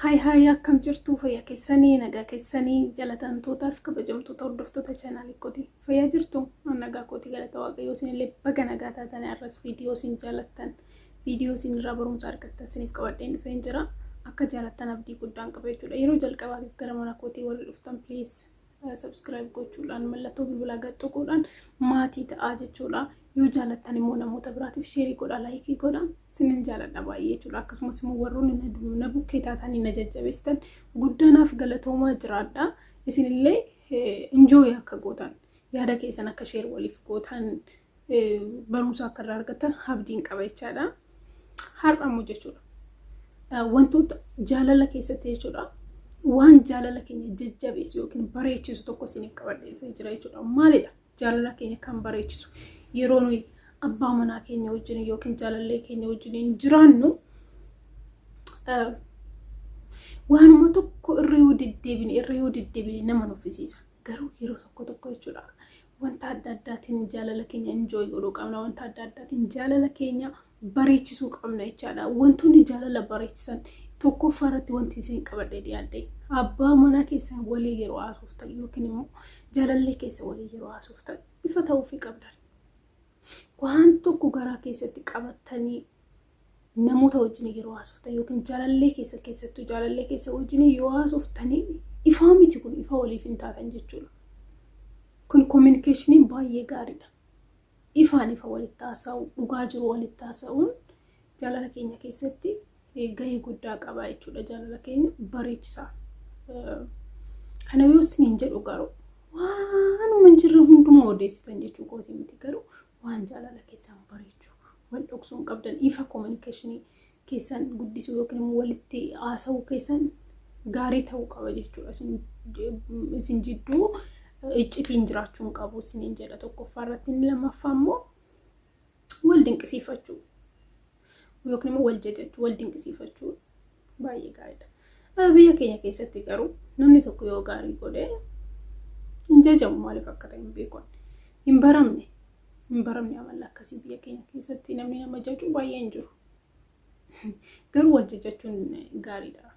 Hi hi, akkam jirtu? Fayyaa keessanii, nagaa keessanii? Jalatamtootaaf kabajamtoota hordoftoota chaanaalii kooti, fayyaa jirtu? Nagaa kooti, galata Waaqayyoo. Isinillee baga nagaa taatanii. Har'as viidiyoo isin jaalattan, viidiyoo isin irraa barumsa argattan isiniif qabadheen dhufeen jira. Akka jaalattan abdii guddaan qaba jechuudha. Yeroo jalqabaatiif gara mana kootii warri dhuftan, please subscribe gochuudhaan, mallattoo bilbilaa gad tuquudhaan maatii ta'aa jechuudha. Yoo jaalattan immoo namoota biraatiif share godhaa, like godhaa. Isinin jaaladha baay'ee jechuudha. Akkasumas immoo warroonni na bukkee taatanii na jajjabeessitan guddanaaf galatoomaa, jiraadha. Isinillee enjoy akka gootan, yaada keessan akka share waliif gootan, barumsa akka irraa argattan abdiin qaba jechaadha. Har'a immoo jechuudha, wantoota jaalala keessatti jechuudha, waan jaalala keenya jajjabeessu yookiin bareechisu tokko isiniif qabadhee dhufee jira jechuudha. Maalidha jaalala keenya kan bareechisu? Yeroo nuyi abbaa manaa keenya wajjin yookiin jaalallee keenya wajjin jiraannu, waanuma tokko irra yoo deddeebine nama nuffisiisa. Garuu yeroo tokko tokko jechuudha, wanta adda addaatiin jaalala keenya enjoy godhuu qabna. Wanta adda addaatiin jaalala keenya bareechisuu qabna jechaadha. Wantoonni jaalala bareechisan tokkoffaa irratti wanti isin qabadhee dhiyaadhe, abbaa manaa keessan walii yeroo haasoftan yookiin immoo jaalallee keessa walii yeroo haasoftan ifa ta'uufii qabdan. Waan tokko garaa keessatti qabattanii namoota wajjin yeroo haasoftan yookiin jaalallee keessa, keessattuu jaalallee keessa wajjin yoo haasoftanii, ifaa miti kun, ifa waliif hin taatan jechuudha. Kun communicationiin baay'ee gaariidha. Ifaan ifa walitti haasa'u, dhugaa jiru walitti haasa'uun jaalala keenya keessatti gahee guddaa qaba jechuudha. Jaalala keenya bareechisa. Kana yoo isiniin jedhu garuu waanuma hin jirre hundumaa odeessitan jechuu kooti miti. Garuu waan jaalala keessan bareechu wal dhoksuun qabdan, ifa communication keessan guddisuu yookiin immoo walitti haasa'uu keessan gaarii ta'uu qaba jechuudha. Isin jidduu iccitiin jiraachuu hin qabu isiniin jedha tokkoffaa irratti. Inni lammaffaa immoo wal dinqisiifachuu yookiin immoo wal jajachuu, wal dinqisiifachuu baay'ee gaariidha. Biyya keenya keessatti garuu namni tokko yoo gaarii godhe hin jajamu. Maaliif akka ta'e hin beeku. Hin baramne, hin baramne amala akkasii. Biyya keenya keessatti namni nama jaju baay'ee hin jiru. Garuu wal jajachuun gaariidha.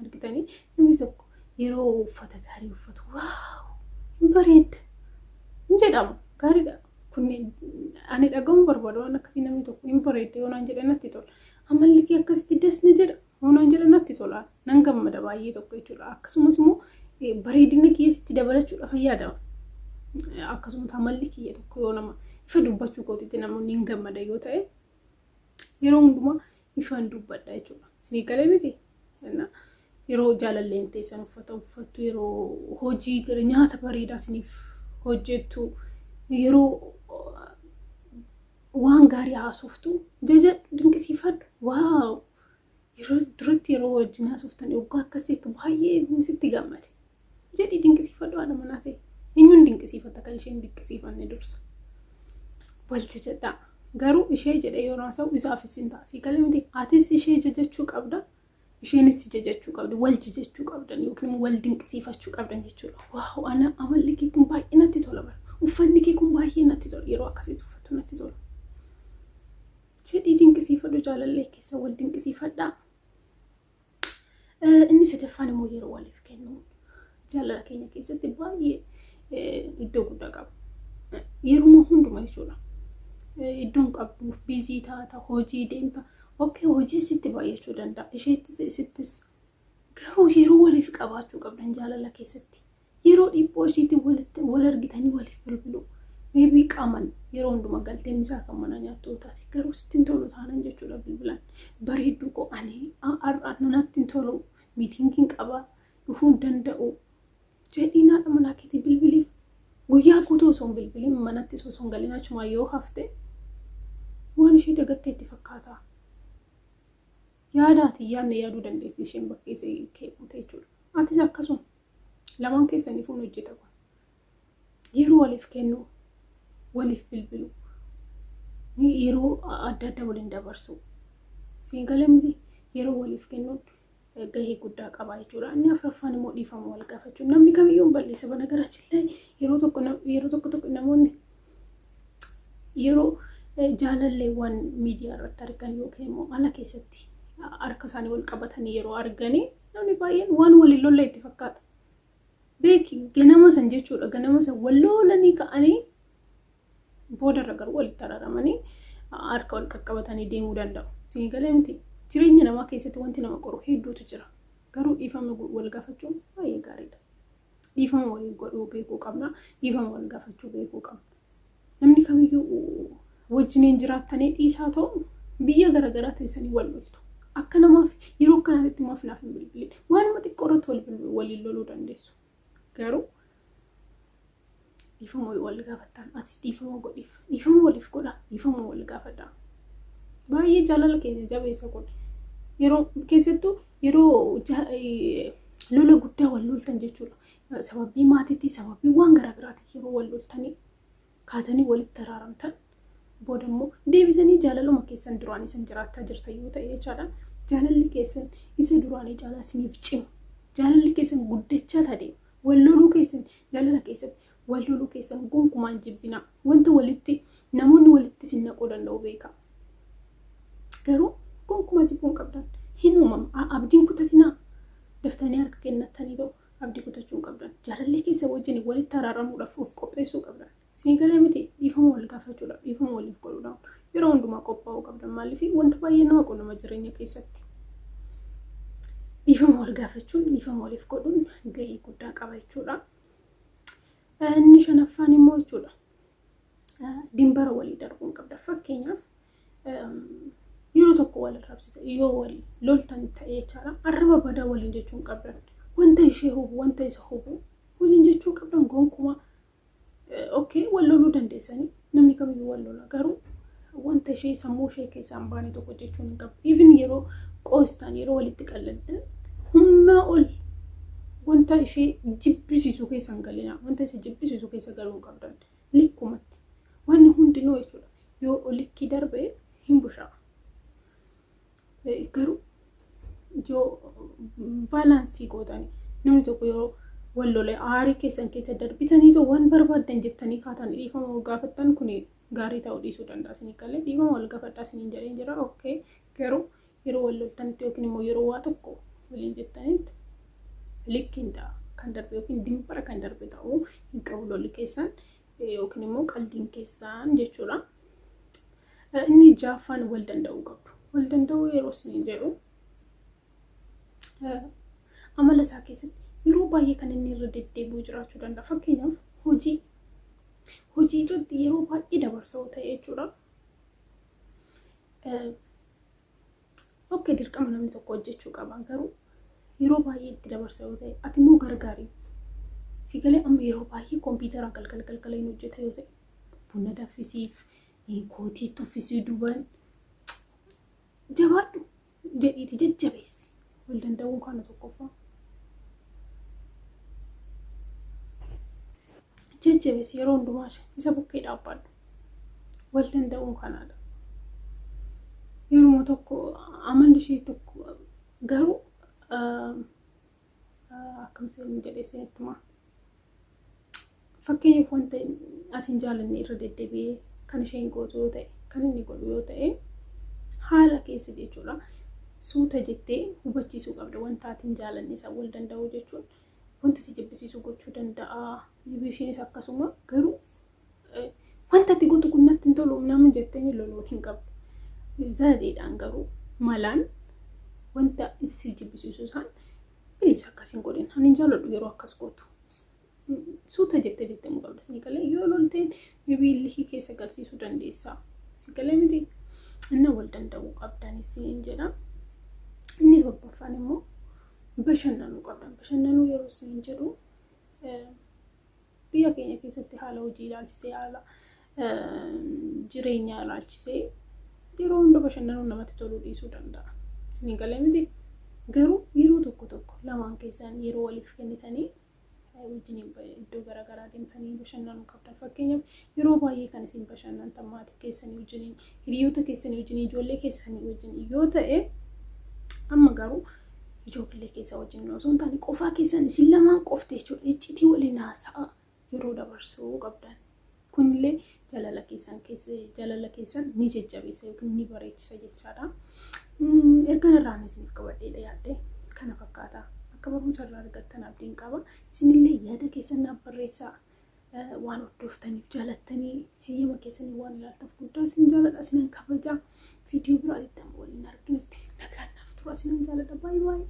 Argitanii, namni tokko yeroo uffata gaarii uffatu, "Wow, hin bareedda" hin jedhamu, gaariidha. Kun ani dhaga'uu barbaadu waan akkasii. Namni tokko "Hin bareedda" yoo naan jedhe natti tola. "Amalli kee akkasitti das na jedha" yoo naan jedhe natti tola. Nan gammada baay'ee tokko jechuudha. Akkasumas immoo bareedina keessatti dabalachuudhaaf yaadama. Akkasumas amalli kiyya tokko yoo nama ifa dubbachuu kootitti namoonni hin gammada yoo ta'e, yeroo hundumaa ifaan dubbadha jechuudha. Isinii galee miti? Yeroo jaalalleen teessan uffata uffattu, yeroo hojii gara nyaata bareedaa isiniif hojjettu, yeroo waan gaarii haasoftu jajadhu, dinqisiifadhu. "Wow, yeroo duratti yeroo wajjin haasoftan waggaa akkasiitu baay'ee sitti gammade" jedhi dinqisiifadhu haadha manaa ta'e. Eenyuun dinqisiifata kan isheen dinqisiifanne? Dursa wal jajadhaa. Garuu ishee jedhee yeroo haasa'u isaafis hin ta'a. Sii galee miti? Atis ishee jajachuu qabda, isheenis si jajachuu qabdi. Wal jajachuu qabdan yookiin immoo wal dinqisiifachuu qabdan jechuudha. "Wow, ana amalli kee kun baay'ee natti tola bara. Uffanni kee kun baay'ee natti tola. Yeroo akkasitti uffattu natti tola" jedhii dinqisiifadhu jaalallee keessa, wal dinqisiifadhaa. Inni sadaffaan immoo yeroo waliif kennu jaalala keenya keessatti baay'ee iddoo guddaa qaba. Yeruma hundumaa jechuudha. Iddoon qabduuf busy taata, hojii deemta. Okay, hojii sitti baay'achuu danda'a. Isheettis sittis, garuu yeroo waliif qabaachuu qabdan jaalala keessatti. Yeroo dhiphoo ishiitti walitti wal argitanii waliif bilbilu. Maybe qaaman yeroo hundumaa galtee misaa kan mana nyaattu taate, garuu sitti hin tolu taanan jechuudha, bilbilaan "Bareedduu koo, ani har'a natti hin tolu, meetingiin qaba, dhufuu hin danda'u" jedhii haadha manaa keetii bilbiliif. Guyyaa guutuu osoo hin bilbiliin, manatti osoo hin galin achumaa yoo hafte, waan ishee dagattee itti fakkaata. Yaadaati yaadne yaaduu dandeessi isheen bakkee kee buute jechuudha. Atis akkasuma, lamaan keessaniifuu hojjeta kun. Yeroo waliif kennu, waliif bilbilu, yeroo adda addaa waliin dabarsu. Siin galee miti? Yeroo waliif kennuun gahee guddaa qaba jechuudha. Inni afuraffaan immoo dhiifama wal gaafachuu. Namni kamiyyuu hin balleessa. Banagarachillee yeroo tokko tokko namoonni yeroo jaalalleewwan miidiyaa irratti argan yookiin immoo ala keessatti harka isaanii wal qabatanii yeroo arganii Namni baay'een waan waliin lolla itti fakkaata. Beeki, ganama san jechuudha, ganama san wal lolanii ka'anii boodarra garuu walitti araaramanii harka wal qaqqabatanii deemuu danda'u. Isin galee miti? Jireenya namaa keessatti wanti nama qoru hedduutu jira. Garuu dhiifama wal gaafachuun baay'ee gaariidha. Dhiifama waliin godhuu beekuu qabna. Dhiifama wal gaafachuu beekuu qabna. Namni kamiyyuu wajjiniin jiraattanii dhiisaa ta'u, biyya garaagaraa teessanii wal loltu. Akka namaaf yeroo akkanaatti maaf naaf hin bilbilin? Waanuma xiqqoo irratti waliin loluu dandeessu. Garuu dhiifama wal gaafattan, atis dhiifama godhiif. Dhiifama waliif godha. Dhiifama wal gaafadha. Baay'ee jaalala keenya jabeessa kun. Yeroo keessattuu yeroo lola guddaa wal loltan jechuudha. Sababii maatiitti, sababii waan garaagaraatiif yeroo wal loltanii kaatanii walitti araaramtan, booda immoo deebisanii jaalaluma keessan duraanii san jiraachaa jirtan yoo ta'e jechaadha. Jaalalli keessan isa duraanii caalaa isiniif cima. Jaalalli keessan guddachaa tadeema. Wal loluu keessan, jaalala keessatti wal loluu keessan gonkumaan jibbinaa. Wanta walitti namoonni walitti isin naquu danda'u beeka. Garuu gonkumaa jibbuu hin qabdan. Hin uumama. Abdiin kutatinaa. Daftanii harka kennattanii ta'u abdii kutachuu hin qabdan. Jaalallee keessa wajjin walitti araaramuudhaaf of qopheessuu qabdan. Isin galee miti? Dhiifama wal gaafachuudhaaf, dhiifama waliif godhuudhaaf yeroo hundumaa qophaa'uu qabdan. Maaliif? Wanta baay'ee nama qunnama jireenya keessatti. Dhiifama wal gaafachuun, dhiifama waliif godhuun gahee guddaa qaba jechuudha. Inni shanaffaan immoo jechuudha, Dimbara walii darbuu hin qabda. Fakkeenyaaf, yeroo tokko wal arrabsite, yoo wal loltan ta'e jechaadha. Arraba badaa waliin jechuu hin qabdan. Wanta ishee hubu, wanta isa hubu waliin jechuu hin qabdan gonkumaa. Okay, wal loluu dandeessanii, namni kamiyyuu wal lola, garuu wanta ishee sammuu ishee keessaa hin baane tokko jechuun hin qabu. Even yeroo qoostan, yeroo walitti qalladdan, humnaa ol wanta ishee jibbisiisu keessa hin galinaa. Wanta isa jibbisiisu keessa galuu hin qabdan. Likkumatti. Wanni hundinuu jechuudha. Yoo likkii darbe hin busha'a. Garuu yoo balance gootanii, namni tokko yeroo wal lole aarii keessan keessa darbitanii too waan barbaaddan jettanii kaatan dhiifama gaafattan, kun gaarii ta'uu dhiisuu danda'a. Isinii galee? Dhiifama wal gaafadhaa isiniin jedheen jira. Okay, garuu yeroo wal loltanitti yookiin immoo yeroo waa tokko waliin jettanitti likkiin ta'a kan darbe yookiin dimbara kan darbe ta'uu hin qabu lolli keessan yookiin immoo qaldiin keessan jechuudha. Inni jaaffaan wal danda'uu qabdu. Wal danda'uu yeroo isiniin jedhu, amala isaa keessatti yeroo baay'ee kan inni irra deddeebi'u jiraachuu danda'a. Fakkeenyaaf, hojii irratti yeroo baay'ee dabarsa ta'e jechuudha. Okay, dirqama namni tokko hojjechuu qaba, garuu yeroo baay'ee itti dabarsa yoo ta'e, ati immoo gargaari. Si galee? Amma yeroo baay'ee kompiitara galgala galgala hin hojjeta yoo ta'e, buna danfisiif, kootii tuffisii, duuban jabaadhu jedhiiti jajjabeessi. Wal danda'uun kana tokkoffaa. Jajjabeessi, yeroo hundumaa isa bukkee dhaabbadhu. Wal danda'uun kanaadha. Yeruma tokko amalli ishee tokko garuu akkam seen jedhee isinitti himaa. Fakkeenyaaf, wanta ati hin jaallanne irra deddeebi'ee kan isheen gootu yoo ta'e, kan inni godhu yoo ta'e, haala keessa jechuudha. Suuta jettee hubachiisuu qabda wanta ati hin jaallanne isa. Wal danda'uu jechuun wanta si jibbisiisu gochuu danda'a. Isheenis akkasuma, garuu wanta ati gootu kun natti hin tolu nama jettee loluun hin qabdu. Zadeedhaan garuu malaan wanta si jibbisiisu isaan, "Please, akkas hin godhin, ani hin jaalladhu yeroo akkas gootu." Suuta jettee jettee mu qabda. Si galee? Yoo lolteen maybe lihii keessa galsiisuu dandeessaa. Si galee miti? Inni wal danda'uu qabdan isiniin jedha. Inni torbaffaan immoo bashannanuu qabdan. Bashannanuu yeroo isiniin jedhu, biyya keenya keessatti haala hojii ilaalchisee, haala jireenyaa ilaalchisee yeroo hunda bashannanuun namatti toluu dhiisuu danda'a. Isiniin galee miti? Garuu yeroo tokko tokko lamaan keessan yeroo waliif kennitanii wajjin iddoo garaagaraa deemtanii bashannanuu qabdan. Fakkeenyaaf, yeroo baay'ee kan isin bashannantan maatii keessanii wajjiniin, hiriyoota keessanii wajjin, ijoollee keessanii wajjin yoo ta'e, amma garuu ijoollee keessa wajjin osoo hin taane qofaa keessan isin lamaan qofte jechuudha. Iccitii waliin haasa'a yeroo dabarsuu qabdan. Kunillee jaalala keessan keessa jaalala keessan ni jajjabeessa yookiin ni bareechisa jechaadha. Ergaan irraan isiniif qabadheedha yaadde. Kana fakkaata. Akka barumsa irraa argattan abdiin qaba. Isinillee yaada keessan naaf barreessaa. Waan hordoftaniif, jaalattanii, heeyyama keessanii waan ilaaltaaf guddaa isin jaaladha, isinan kabaja. Viidiyoo biraatti amma waliin arginutti nagaan naaf tura, isinan jaaladha. Baay'ee baay'ee.